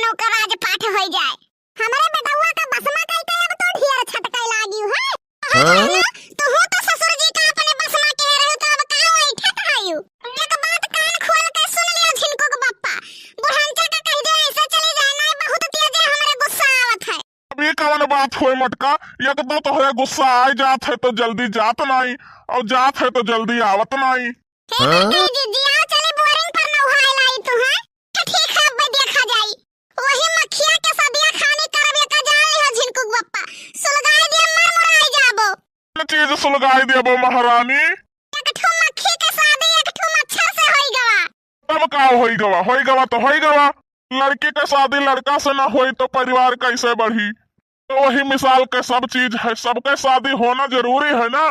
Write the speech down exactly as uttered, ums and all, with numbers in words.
ओकर राजपाट होइ जाए। हमरे बेटउआ का बसमा कइ के अब तो ढेर छटकै लागिउ है। हाँ? तू तो ससुर जी का अपने बसमा के रहू तो अब का बैठत हयू? एक बात कान खोल के सुन लियो झिनकू के बप्पा, बुढ़नचा का कहि दे ऐसे चली जाए, नाहीं बहुत तेज हमरे गुस्सा आवत है। अब ई कवन बात होय मटका, एक तो तोहरे गुस्सा आइ जात है तो जल्दी जात नाहीं, अउर जात है तो जल्दी आवत नाहीं। हे हाँ? पंडित जी, जी, आओ चली बोरिंग पर नहाए लाई तू, हैं? तो ठीक है, अब देखा जाई। वही मक्खिया के सदिया खानी करब, एका जान लिहो झिनकू के बप्पा। सुलगाई दिया, मर मुराई जाबो। कौन चीज सुलगाई देबो महारानी? एक ठो मक्खी के शादी एक ठो मच्छर से होई गवा। तब का होई गवा? होई गवा तो होई गवा। लड़की के शादी लड़का से ना होई तो परिवार कैसे बढ़ी? तो वही मिसाल के सब चीज है, सबके शादी होना जरूरी है ना।